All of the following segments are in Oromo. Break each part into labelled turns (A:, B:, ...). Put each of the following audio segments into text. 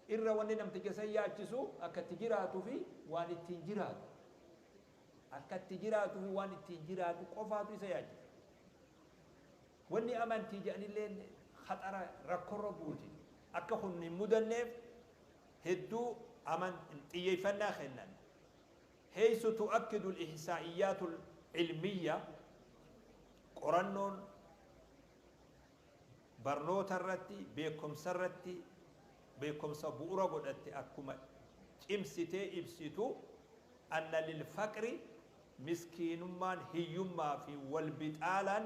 A: Irra wanni namticha san yaachisu akka itti jiraatuu fi waan ittiin jiraatu. Akka itti jiraatuu fi waan ittiin jiraatu qofaatu isa yaachisa. Wanni amantii jedhanilleen khaxara rakkorra buuti. Akka kun hin mudanneef hedduu aman xiyyeeffannaa kennan. Heysu tu'akkidu al-ihsaa'iyyaatul ilmiyya qorannoon barnoota irratti beekumsa irratti beekumsa bu'ura godhatte akkuma cimsitee ibsitu anna lilfaqri miskiinummaan hiyyummaa fi walbixaalaan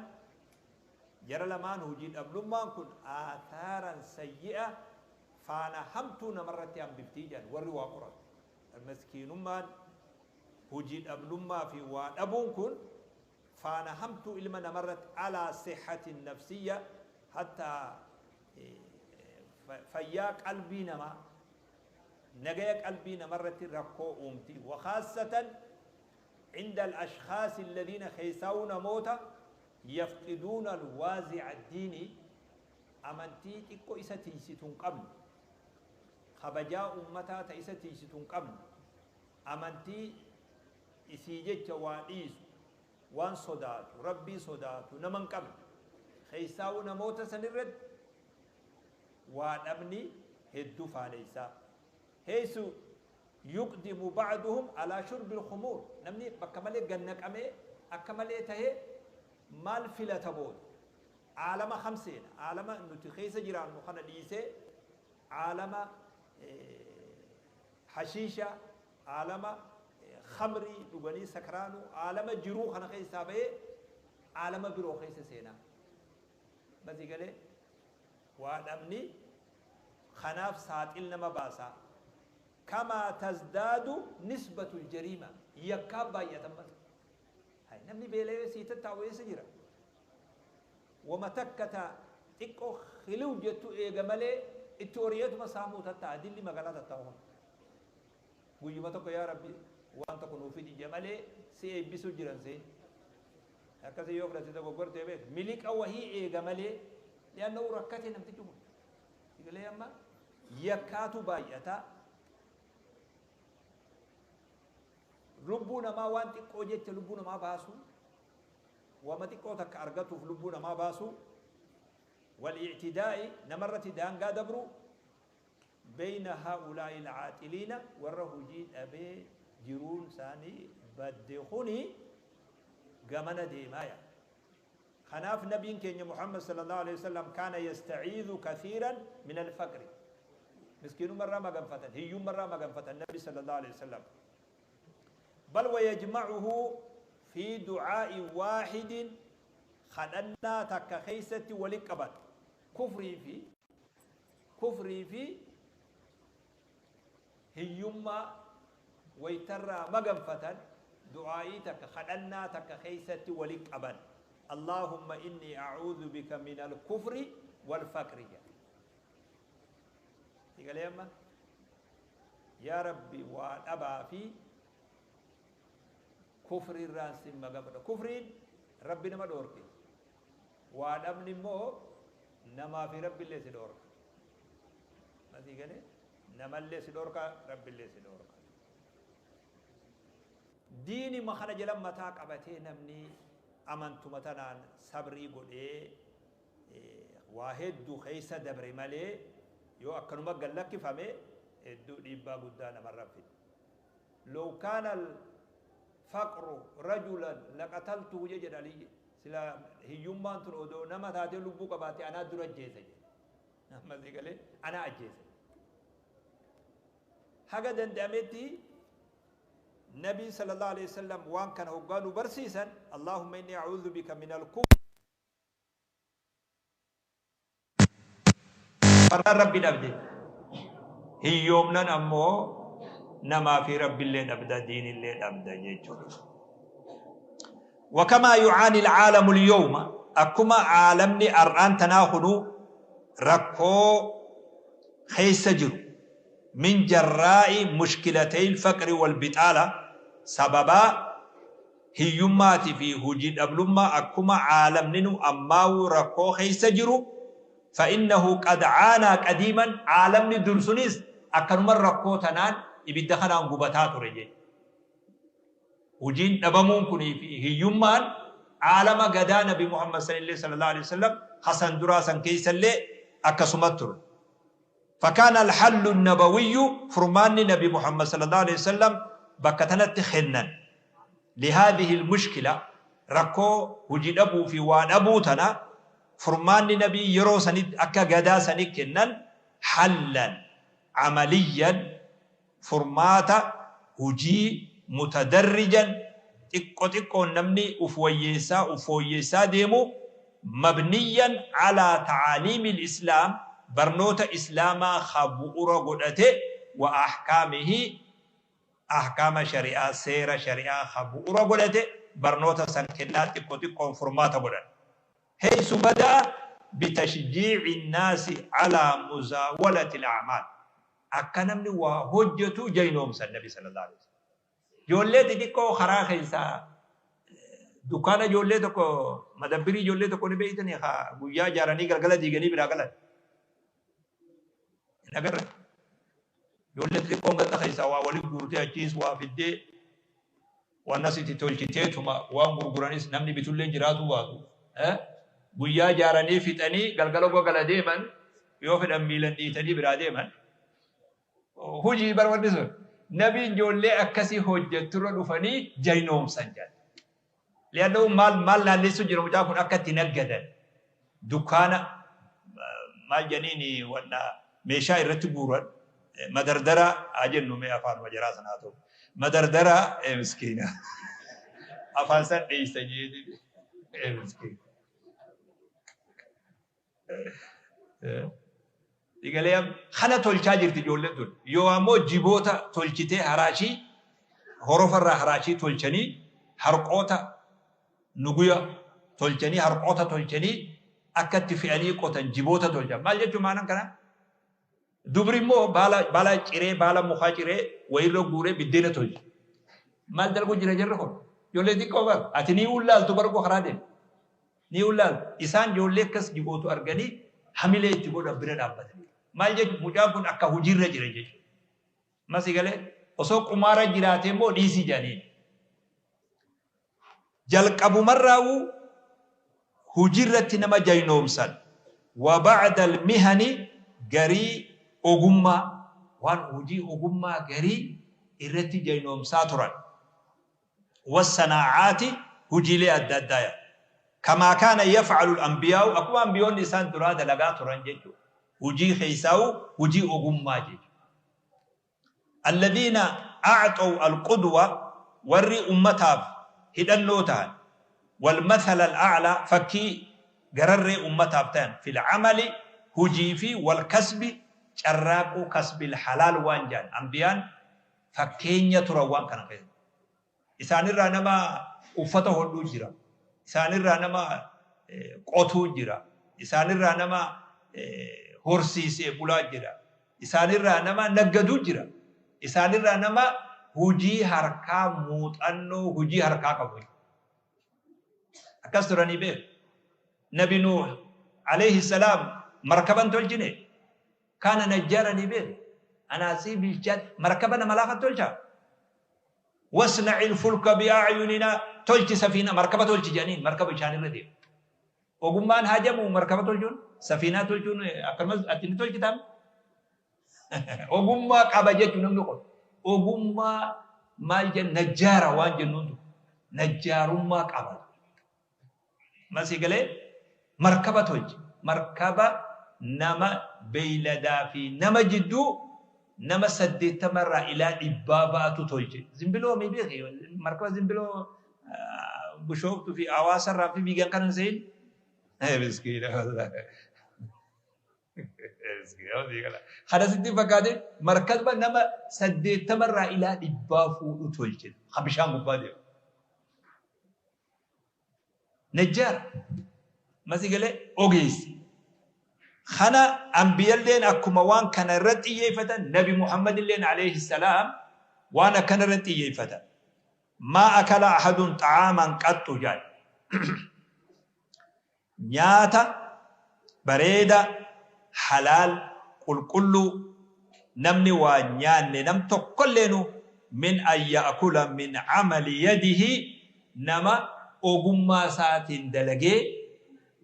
A: jara lamaan hojii dhablummaan kun aathaaran sayyi'a faana hamtuu namarratti hambiftii jedhan warri waa qoratu. Miskiinummaan hojii dhablummaa fi waa dhabuun kun faana hamtuu ilma namarratti alaa sihhati nafsiyya hattaa fayyaa qalbii namaa nagaya qalbii namarratti rakkoo uumti. Wakhaasatan cinda al-ashkhaasi alladhiina keessaa'uu namoota yafqiduuna al-waazi'a ad-diinii amantii xiqqo isa tiysitu hin qabne kabajaa ummataa ta isa tiysitu hin qabne amantii isii jecha waa dhiisu waan sodaatu Rabbii sodaatu nama hin qabne keessaa'uu namoota san irratti waa dhabni hedduu faaleysaa. Heysu yuqdimu ba'duhum alaa shurbil khumuur namni bakka malee gad naqamee akka malee tahee maal filata booda aalama kam seena aalama nuti keessa jiraannu kana dhiisee aalama hashiisha aalama khamrii dhuganii sakraanuu aalama jiruu kana keessaa bahee aalama biroo keessa seenaa masii galee waa dhabni kanaaf saaxil nama baasaa kamaa tazdaadu nisbatul jariima yakkaa baay'atan malee hay namni beela'ee sii tattaa'u eessa jira wama takka ta xiqqoo khiliw jettu eega malee itti ori'eetuma saamuu tatta'a dilli magaalaa tattaa'u kun guyyuma tokko yaa rabbi waan tokko nuu fidi je malee si eebbisuu jiran seen akkasii yoo fudhate dogoggortee beek miliqa wahii eega malee li'annahu rakkate namtichi kun sigalee amma yakkaatu baay'ata lubbuu namaa waan xiqqoo jecha lubbuu namaa baasuu wama xiqqoo takka argatuuf lubbuu namaa baasuu wal i'tidaa'i namarratti daangaa dabruu beyna haa'ulaa'i alcaaxiliina warra hujii dhabee jiruun isaanii badde kuni gamana deemaaya. Kanaaf nabiin keenya Muhammad sallallahu alaihi wasallam kaana yasta'iidhu kathiiran min alfaqri. Miskiinummarraa maganfatan, hiyyummarraa maganfatan nabi sallallahu alaihi wasallam. Bal wayajma'uhu fi du'aa'i waahidin kadhannaa takka keessatti wali qaban. Kufrii fi kufrii fi hiyyummaa waytarraa maganfatan du'aa'ii takka kadhannaa takka keessatti wali qaban. Allaahumma inni a'uudhu bika min al-kufri wal faqri jedha. Sigalee amma yaa Rabbi waa dhabaa fi kufri irraan sin maganfadha. Kufriin Rabbi nama dhoorke. Waa dhabni immoo namaa fi Rabbillee si dhoorka. Masii galee namallee si dhoorka Rabbillee si dhoorka. Diinima kana jala mataa qabatee namni amantuma tanaan sabrii godhee waa hedduu keessa dabre malee yoo akkanuma gad lakkifame hedduu dhiibbaa guddaa namarra fida. Law kaana al-faqru rajulan laqataltuhu jedha Aliyyi. Sila hiyyummaan tun odoo nama taatee lubbuu qabaatte anaa dura ajjeesa jedhe. Amma sii galee anaa ajjeesa. Haga danda'ametti Nabiin sallallahu alaihi wasallam waan kana hoggaa nu barsiisan Allahumma inni a'uudhu bika min al-kufr Farraan Rabbi dhabde. Hiyyoomnan ammoo namaa fi Rabbillee dhabda diinillee dhabda jechuudha. Wakamaa yu'aani alcaalamu alyawma akkuma caalamni ar'aan tanaa kunuu rakkoo keessa jiru min jarraa'i mushkilatay alfaqri walbixaala sababaa hiyyummaati fi hujii dhablummaa akkuma caalamninu ammaawuu rakkoo keessa jiru fa innahu qad caanaa qadiiman caalamni dur sunis akkanuma rakkoo tanaan ibidda kanaan gubataa ture jechuudha. Hujiin dhabamuun kunii fi hiyyummaan aalama gadaa Nabi Muhammad sallallahu alaihi wasallam hasan duraa san keessallee akkasuma ture. فكان الحل النبوي فرمان نبي محمد صلى الله عليه وسلم بكتنت خنن لهذه المشكلة ركو هجي أبو في وان أبو تنا فرمان نبي يرو سند أكا غدا سند كنن حلا عمليا فرماتا هجي متدرجا تكو تكو نمني أفويسا أفويسا ديمو مبنيا على تعاليم الإسلام برنوتا إسلاما خبؤر قدته وأحكامه أحكام شريعة سير شريعة خبؤر قدته برنوتا سنكنات تكو تكو فرماتا قدته حيث بدأ بتشجيع الناس على مزاولة الأعمال أكنمني وهجته جينهم النبي صلى الله عليه وسلم ijoollee xixiqqoo karaa keessaa dukkaana ijoollee tokko madabbirii ijoollee tokko ni beektanii haa guyyaa ijaaranii galgala diiganii biraa galan. Hin agarre. Ijoollee xixiqqoon ganda keessaa waa waliin guurtee achiis waa fiddee waan asitti tolchiteetuma waan gurguranis namni bitullee jiraatu baatu. Guyyaa ijaaranii fixanii galgala gogala deeman yoo fedhan miilan dhiitanii biraa deeman. Hojii barbaadni sun. Nabiin ijoollee akkasii hojjetturra dhufanii jaynoomsan jedha. Li'annahu maal maal naannessu jira mucaa kun akka itti naggadan dukkaana maal jedhaniin wanna meeshaa irratti guuran madardara haa jennu mee afaan majaraa sanaa ta'u madardara miskiina afaan san dheeysa jeeti miskiina. Digalee kana tolchaa jirti ijoolleen tun yoo ammoo jiboota tolchitee haraashii horofarraa haraashii tolchanii harqoota nuguya tolchanii harqoota tolchanii akka itti fe'anii qotan jiboota tolchan maal jechuun maanan kana dubri immoo baala baala ciree baala mukaa ciree wayirra guuree biddeena tolcha maal dalgu jira jarri kun ijoollee xiqqoo bar ati ni ullaaltu bargoo karaa deemu ni ullaaltu isaan ijoollee akkas jibootu arganii hamilee itti godhan bira dhaabbatanii maal jechuun mucaan kun akka hojiirra jira jechuudha. Masi galee osoo qumaara jiraatee immoo dhiisii jedhaniin. Jalqabumarraa'uu hojiirratti nama jaynoomsan wa ba'da al-mihani garii ogummaa waan hojii ogummaa garii irratti jaynoomsaa turan. Wasanaacaati hojiilee adda addaa كما كان يفعل الأنبياء أكو أنبياء نسان درا دلقا تران جيجو وجي خيساو وجي أغمى جيجو الذين أعطوا القدوة وري أمتاب هدن لوتان والمثل الأعلى فكي قرر أمتاب تان في العمل هجي في والكسب شراكو كسب الحلال وانجان أنبيان فكين يتروان كان خير إسان الرانما أفته اللوجرة isaanirraa nama qotuu jira isaanirraa nama horsiisee bulaa jira isaanirraa nama naggaduu jira isaanirraa nama hojii harkaa muuxannoo hojii harkaa qabu akkas turanii beeku nabi nuuh alayhi salaam markaban tolchine kaana najjaaranii beeku anaasii bilchaat markaba nama laafa tolchaa واصنع الفلك بأعيننا تلتي سفينة مركبة تلتي جانين مركبة شان الرديف وقمان هاجموا مركبة تلجون سفينة تلجون أكرمز أتني تلتي تام وقما قبجت نملقون وقما ما جن نجارة وان جنون نجار ما قبل ما سيقلي مركبة تلتي مركبة نما بيلدا في نما جدو نما سديت مرة إلى إبابة تولج زنبلو ما يبيغي مركبة زنبلو بشوفته في أواصر رافي بيجان كان زين هاي مسكينة والله مسكينة خلاص انت فكادي مركبة نما سديت مرة إلى إبابة تولج خبشان مبادئ نجار ما سيقولي أوجيس خنا أنبياء لين أكما وان كان رد إيفتا نبي محمد لين عليه السلام وانا كان رد إيفتا ما أكل أحد طعاما قط جاي نياتا بريدة حلال قل كل Namni waa nyaanne nam tokkolleenu min an ya'kula min camali yadihi, nama ogummaa isaatiin dalagee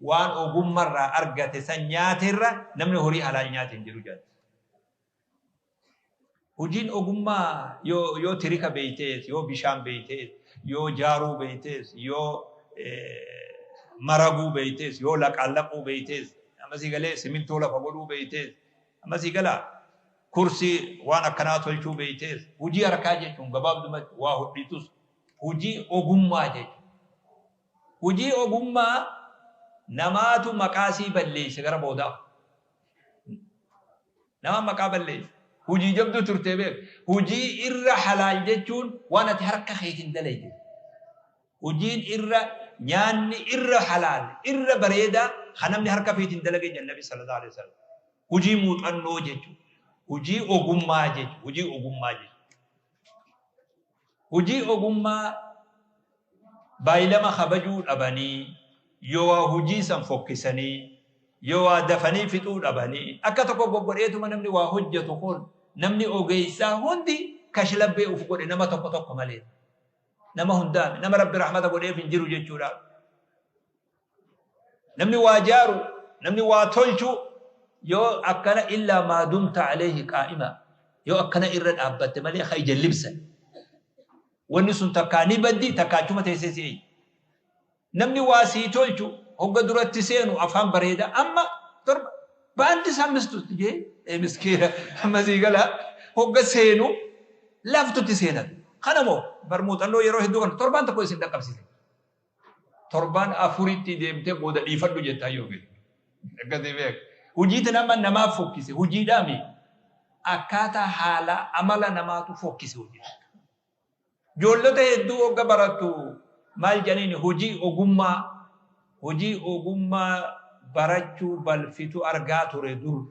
A: waan ogummarraa argate san nyaaterra namni horii halaal nyaate hin jiru jedhan. Hojiin ogummaa yoo tirika beeytees, yoo bishaan beeytees, yoo jaaruu beeytees, yoo maraguu beeytees, yoo laqaallaquu beeytees, ammasii galee simintoo lafa godhuu beeytees, ammasii galaa kursii waan akkanaa tolchuu beeytees, hojii harkaa jechuun gabaabdumatti waa hodhitus hojii ogummaa jechuudha. Hojii ogummaa namaatu maqaa sii balleesse gara boodaa. Nama maqaa balleesse. Hojii jabduu turtee beek. Hojii irra halaal jechuun waan ati harka keetiin dalayde. Hojiin irra nyaanni irra halaal irra bareedaa kan namni harka feetiin dalage jedhan Nabi sallallahu alaihi wasallam. Hojii muuxannoo jechuudha. Hojii ogummaa jechuudha. Hojii ogummaa jechuudha. Hojii ogummaa baay'ilama kabajuu dhabanii, yoo waa hojii san fokkisanii, yoo waa dafanii fixuu dhabanii, akka tokko goggodheetuma namni waa hojjetu kun, namni ogeessaa hundi kashlabbee uf godhe nama tokko tokko malee. Nama hundaami. Nama Rabbi rahmata godheef hin jiru jechuudha. Namni waa jaaru, namni waa tolchu yoo akkana illaa maa dumta alayhi qaa'ima, yoo akkana irra dhaabbatte malee ka ija libsan. Wanni sun takkaa ni baddi, takkaa achuma teessee si eeyyi. Namni waa sii tolchu hogga duratti seenu afaan bareeda, amma torba baandi sammistutti jee miskiina, amma sii gala hogga seenu laftutti seenan. Kana moo bar muuxannoo yeroo hedduu kana torbaan tokko isin dhaqqabsiise. Torbaan afuritti deemtee booda dhiifadhu jettaa yoo fedhe. Akkasii beek. Hojii nama namaaf fokkise hojiidhaami. Akkaataa haala amala namaatu fokkise hojii. Ijoollota hedduu hogga barattu maal jedhaniin hojii ogummaa barachuu balfitu argaa ture dur.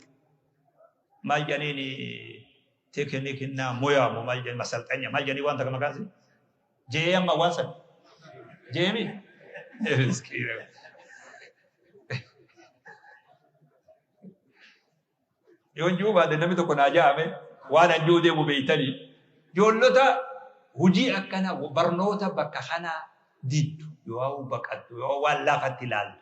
A: Maal jedhaniin teeknikinaa moyaa moo maal jedhanii masalxanya maal jedhanii waan takka maqaan isii? Jee amma waan san. Jeemi? Miskiina. Yoon juu baate namni tokko naa jaame waan an juu deemu beeytanii. Ijoollota hojii akkana barnoota bakka kanaa diddu, yoo baqattu, yoo waan lafatti ilaaltu,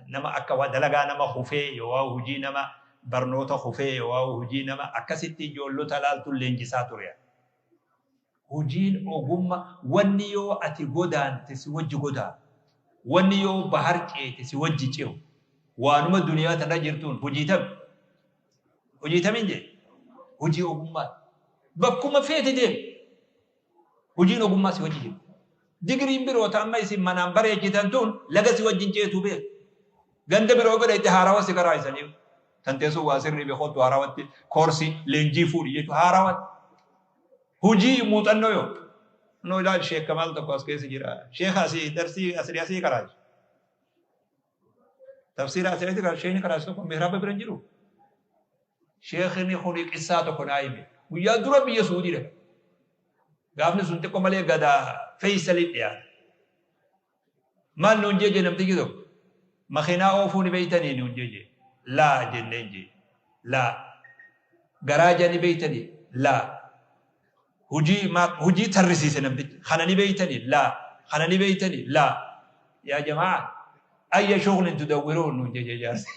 A: nama akka dalagaa nama hufee, yoo hojii nama barnoota hufee, yoo hojii nama akkasitti ijoollota ilaaltu leenjisaa ture. Hojiin ogummaa wanni yoo ati godaante si wajji godaanu, wanni yoo bahar ceete si wajji ce'u, waanuma duniyaa tana jirtuun hojii tami. Hojii tamiin jee? Hojii ogummaa. Bakkuma feete deemi. Hojiin ogummaa si wajji jiru. Digiriin biroo amma isin manaan bareechitan tun laga si wajjin ceetuu beeku. Ganda biroo godha itti haarawa si karaa isaniif. Tanteessuu waa sirrii beekottu haarawatti koorsii leenjii fuudhi jechuudha haarawatti. Hojii muuxannoo yoo. No ilaal, sheekka maal tokko as keessa jira. Sheeka asii darsii asii asii karaa jiru. Tafsiira asii asii karaa sheekni karaa tokko mihraaba bira hin jiru. Sheekni kuni qissaa tokko naa hime. Guyyaa dura biyya Suudii dhaqa. Gaafni sun xiqqoo malee gadaa Feeysaliin dhiyaata. Maal nuun jee namtichi tokko? Makiinaa oofuu ni beeytanii nuun jee. Laa jenneen jee. Laa. Garaaja ni beeytanii? Laa. Hojii hojii tarrisiise namtichi. Kana ni beeytanii? Laa. Kana ni beeytanii? Laa. Yaa jamaa, ayya shughulin tudawwiruun nuun jee jaarsi.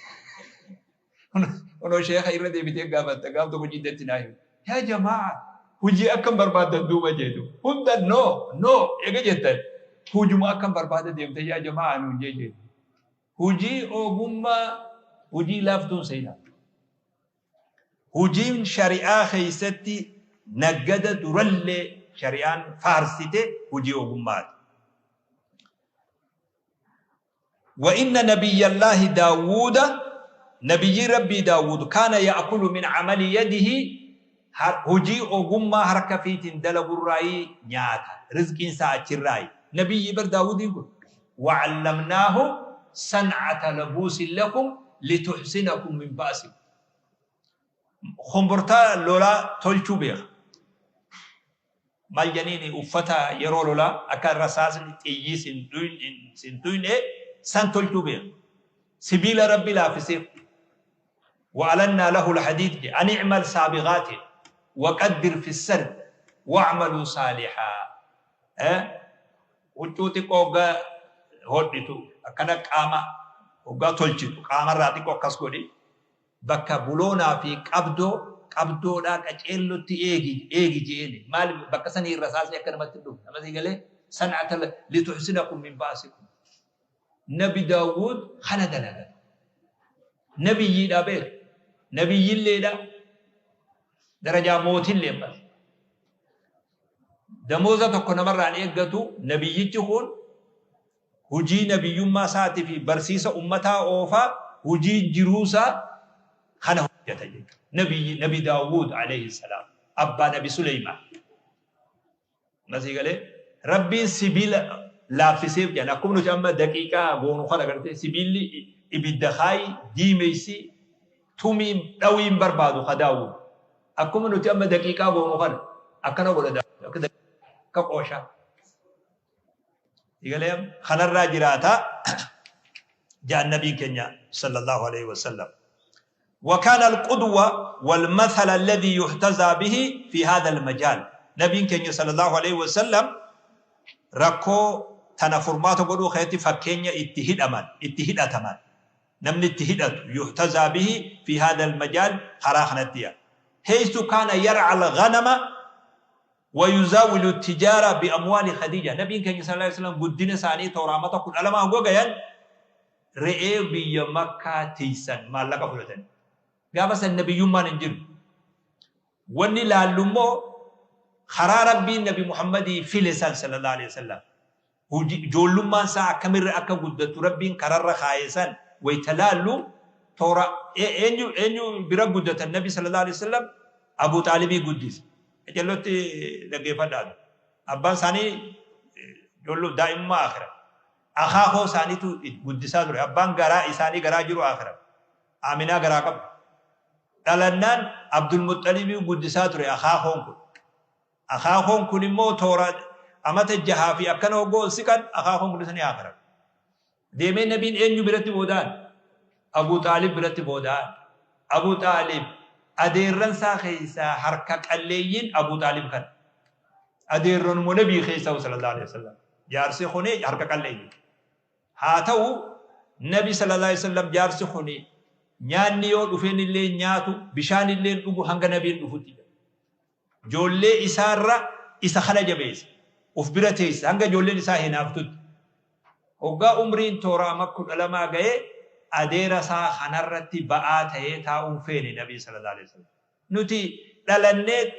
A: Onoo sheeka irra deebitee gaafatta, gaaf tokko jiddatti naa himu. Yaa jamaa, hojii akkam barbaaddan duuba jeetu. Hunda no no eega jettan. Hujuma akkam barbaada deemte yaa jamaa nuun jee jeetu. Hojii ogummaa hojii laaftuun seenaa. Hojiin shari'aa keessatti naggada durallee shari'aan faarsite hojii ogummaati. وإن نبي الله داوود، نبي ربي داوود، كان يأكل من عمل يده، hojii ogummaa harka fiitiin dalagurraayii nyaata, rizqiin isaa achirraayi. Nabiyyi bar Daawudiin kun. وعلمناه صنعة لبوس لكم لتحصنكم من بأسكم. Kombortaa lolaa tolchuu beeka. Maal janiini uffata yeroo lolaa akka rasaasni xiyyi sin tuyne san tolchuu beeka. Sibiila Rabbi laafiseef. Wa alannaa lahul hadiid jedhe. An i'mal saabighaatin wa qaddir fi sard wa'maluu saalihaa. Huccuu xiqqoo hoggaa hodhitu akkana qaama hoggaa tolchitu qaamarraa xiqqoo akkas godhi bakka buloonaa fi qabdoo qabdoodhaa qaceellotti eegi eegi je'eeni maal bakka sanii rasaasni akka namatti hin dhufne amma sii galee san'ata lituhsinakum min ba'sikum. Nabi Daawuud kana dalagate. Nabiyyiidha beek. Nabiyyilleedha. Darajaa mootillee ammas. Damooza tokko namarraa hin eeggatu nabiyyichi kun hujii nabiyyummaa isaatii fi barsiisa ummataa oofaa hujii jiruusaa kana hojjata jechuudha. Nabiyyi Nabi Daawuud alayhi salaam abbaa Nabi Suleymaan. Amma sii galee? Rabbiin sibiila laaffiseef jedhan. Akkuma nuti amma daqiiqaa goonu kana gartee sibiilli ibidda kaayi diimeysi tumii dhawii hin barbaadu ka Daawud. Akkuma nuti amma daqiiqaa goonu kana akkana godha Daawud akka akka qooshaa. Sii galee amma? Kanarraa jiraata jedhan nabiin keenya sallallahu alaihi wasallam. Wa kaana al-qudwa wal-mathala alladhii yuhtazaa bihi fii haadha al-majaal. Nabiin keenya sallallaahu aleyhi wa sallam rakkoo tana furmaata godhuu keessatti fakkeenya itti hidhaman, itti hidhataman, namni itti hidhatu, yuhtazaa bihi fii haadha al-majaal karaa kanatti ya. Heysu kaana yar'a al-ghanama wa yuzaawilu at-tijaara bi amwaali Khadiija. Nabiin keenya sallallaahu aleyhi wa sallam guddina isaanii toora amata 12 hogga gayan re'ee biyya Makkaa tiysan maallaqa fudhatanii. Gaafa san nabiyyummaan hin jiru. Wanni laallu immoo karaa Rabbiin nabi Muhammadii file san sallallahu alaihi wasallam hojii ijoollummaan isaa akkamirra akka guddattu Rabbiin kararra kaaye san wayta laallu toora eenyu eenyu bira guddatan nabi sallallahu alaihi wasallam Abu Xaalibii guddise. Qacellotti dhaggeeffadhaa. Abbaan isaanii ijoolluu daa'imummaa akhira. Akaakoo isaaniitu guddisaa ture. Abbaan garaa isaanii garaa jiru aakhira. Aaminaa garaa qabdu. Dhalannaan Abdulmuxxalibii guddisaa ture akaakoon kun. Akaakoon kun immoo toora amata jahaa fi akkana hoggoo ol siqan akaakoon kunis ni aakhira. Deemee nabiin eenyu biratti booda'an? Abuu Xaalib biratti booda'an. Abuu Xaalib adeerran isaa keessaa harka qalleeyyiin Abuu Xaalib kana. Adeerranuma nabii keessaa sallallahu alaihi wasallam. Jaarsi kuni harka qalleeyyi. Haa ta'u Nabi sallallahu alaihi wasallam jaarsi kuni nyaanni yoo dhufeen illee hin nyaatu, bishaan illee hin dhugu hanga Nabiin dhufutti jedha. Ijoollee isaarra isa kana jabeessa. Uf bira teessisa hanga ijoolleen isaa hinaaftutti. Hoggaa umriin toora ama 12 gaye adeera isaa kanarratti ba'aa ta'ee taa'uu hin feene Nabiin sallallahu alaihi wasallam. Nuti dhalanneet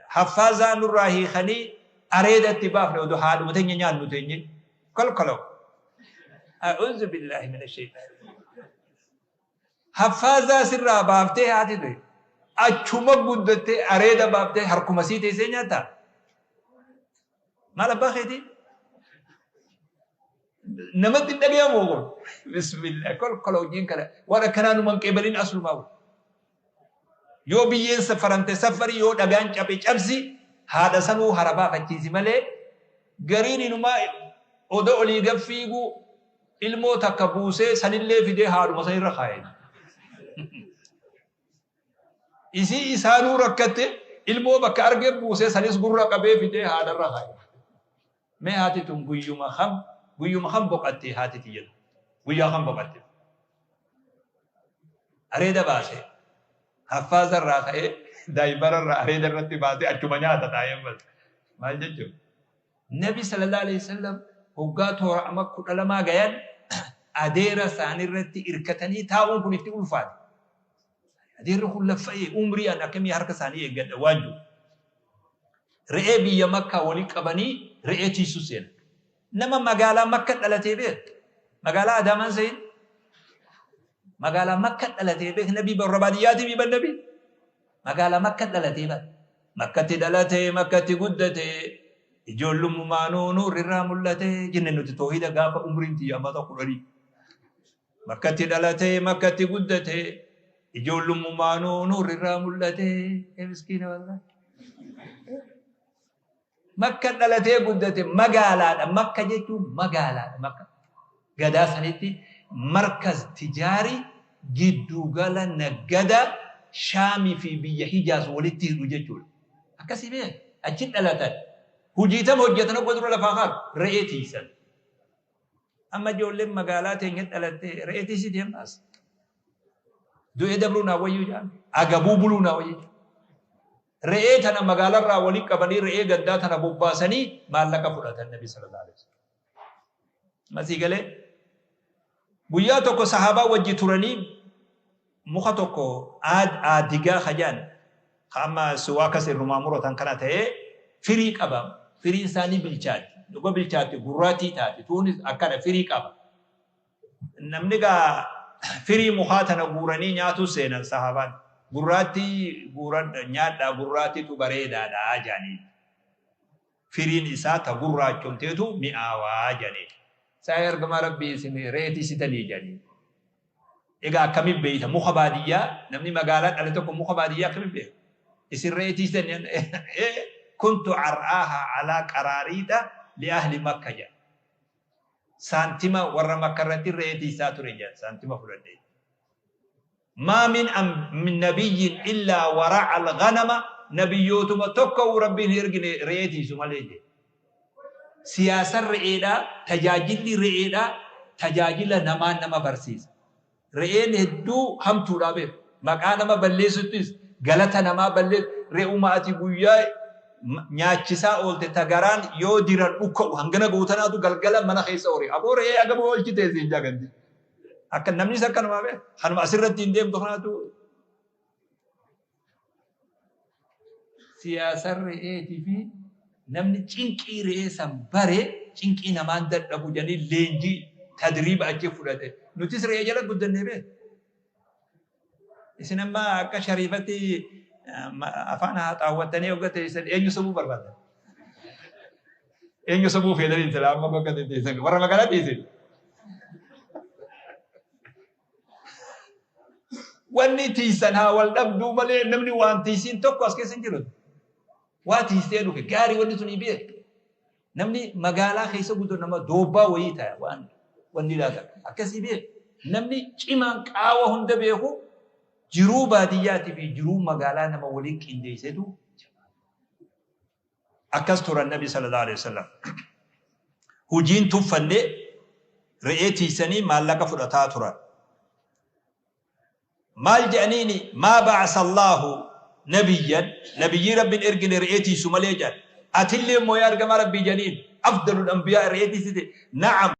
A: haffaazaa nurraa hiikanii areeda itti baafne odoo haadhuma teenya nyaannu teenye kolkolow. A'uuzu billaahi mina sheyxaani. Haffaazaa sirraa baaftee haati tee achuma guddattee areeda baaftee harkuma sii teessee nyaattaa? Maal abbaa keetii? Namatti hin dhagayamu kun. Bismillah kolkola hojiin kana waan akkanaa numan qeebalin aslumaa. Yoo biyyeen saffaramte saffari yoo dhagaan cabe cabsi haadha sanuu hara baafachiisi malee gariin inumaa odoo olii gad fiiguu ilmoo takka buusee sanillee fidee haadhuma sanirra kaaye. Isii isaanuu rakkatte ilmoo bakka arge buusee sanis gurra qabee fidee haadharra kaaye. Mee haati tun guyyuma kam guyyuma kam boqatte haati tiyya tun guyyaa kam boqatte? Areeda baase haffaaza irraa ka'ee daayibara irraa areeda irratti baasee achuma nyaata taa'ee ammas maal jechuun. Nabi sallallahu alaihi wasallam hoggaa toora ama 12 gayan adeera isaanii irratti irkatanii taa'uun kun itti ulfaate. Adeerri kun laffa'ee umrii an akkamii harka isaanii eeggadha waan jiru. Re'ee biyya Makkaa wali qabanii re'ee tiisuu seenan. Nama magaalaa Makka dhalatee beek. Magaalaa Adaamaan sehin. Magaalaa Makka dhalatee beek nabii warra baadiyyaatii mi ban nabii. Magaalaa Makka dhalatee bar. Makkatti dhalatee Makkatti guddatee ijoollummumaanuu nuurri irraa mul'ate jenne nuti toohida gaafa umriin tiyya amata 10. Makkatti dhalatee Makkatti guddatee ijoollummumaanuu nuurri irraa mul'ate. Ee miskiina wallahi. Makka dhalatee guddate magaalaadha. Makka jechuun magaalaadha. Makka. Gadaa sanitti markaz tijaari Giddu gala naggada Shaamii fi biyya Hijaaz walitti hidhu jechuudha. Akkasii bee achi dhalatan. Hujii tam hojjetan hogga dura lafaa kaan re'ee tiiysan. Amma ijoolleen magaalaa teenya dhalatte re'ee tiiysiti ammaas. Du'ee dabruu naa wayyuu jedhan. Agabuu buluu naa wayyuu. Re'ee tana magaalarraa walitti qabanii re'ee gandaa tana bobbaasanii maallaqa fudhatan Nabi sallallahu alaihi wasallam. Masii galee guyyaa tokko sahaabaa wajji turanii muka tokko aadigaa kajaan ka amma siwaakas irrumaa muratan kana ta'ee firii qaba. Firiin isaanii bilchaatti. Dhuga bilchaatti gurraatii taati. Tuunis akkana firii qaba. Namni gaa firii mukaa tana guuranii nyaatuu seenan sahaabaan. Gurraattii guuran nyaadhaa, gurraattiitu bareedaadha jedhanii. Firiin isaa ta gurraachomteetu mi'aawaa jedhanii. Saa ergamaa Rabbii, isin re'ee tiisitanii jedhanii. Egaa akkamiin beeyta muka baadiyyaa? Namni magaalaa dhale tokko muka baadiyyaa akkamiin beeka? Isin re'ee tiisitan? Kuntu ar'aaha alaa qaraariixa li ahli Makka jedha. Saantima warra Makka irratti re'ee tiisaa ture jedha, saantima fudhadhee. Maa min min nabiyyin illaa wara'a al-ghanama, nabiyyootuma tokko Rabbiin hin ergine re'ee tiisu malee jedhe. Siyaasan re'eedhaa, tajaajilli re'eedhaa tajaajila namaa nama barsiisa. Re'een hedduu hamtuudhaa beeku. Maqaa nama balleessuttis galata namaa balleessu. Re'uma ati guyyaa nyaachisaa oolte ta garaan yoo diran dhukka'u hangana gootanaatu galgala mana keessa hore. Aboo, re'ee agama oolchite siin jaa ganti. Akka namnis akkanumaa beeku. Kanuma asirratti hin deemtu kanaatu siyaasan re'eetii fi namni cinqii re'ee san bare cinqii namaan dadhabu jedhanii leenjii tadriiba achi fudhate. Nutis re'ee jala guddannee beeku. Isin amma akka shariifatti afaan haxaawwattanii hogga teessan eenyu sobuu barbaadan? Eenyu sobuu feetanii silaa amma hogga teessan warra magaalaa teessan? Wanni tiisan haa wal dhabduu malee namni waan tiisiin tokko as keessa hin jiru. Waa tiisee dhufe gaarii wanni sun beeku. Namni magaalaa keessa guddatu nama doobbaa wayii ta'a waan wanni laata. Akkasii beeku. Namni cimaan qaawa hunda beeku jiruu baadiyyaatii fi jiruu magaalaa nama waliin qindeessetu akkas turan Nabi sallallahu alaihi wasallam. Hujiin tuffanne, re'ee tiisanii maallaqa fudhataa turan. Maal jedhaniini? Maa ba'asa Allaahu nabiyyan, nabiyyii Rabbiin ergine re'ee tiisu malee jedhan. Atillee immoo yaa ergamaa Rabbii jedhaniin, afdalul anbiyaa re'ee tiisite? Na'am.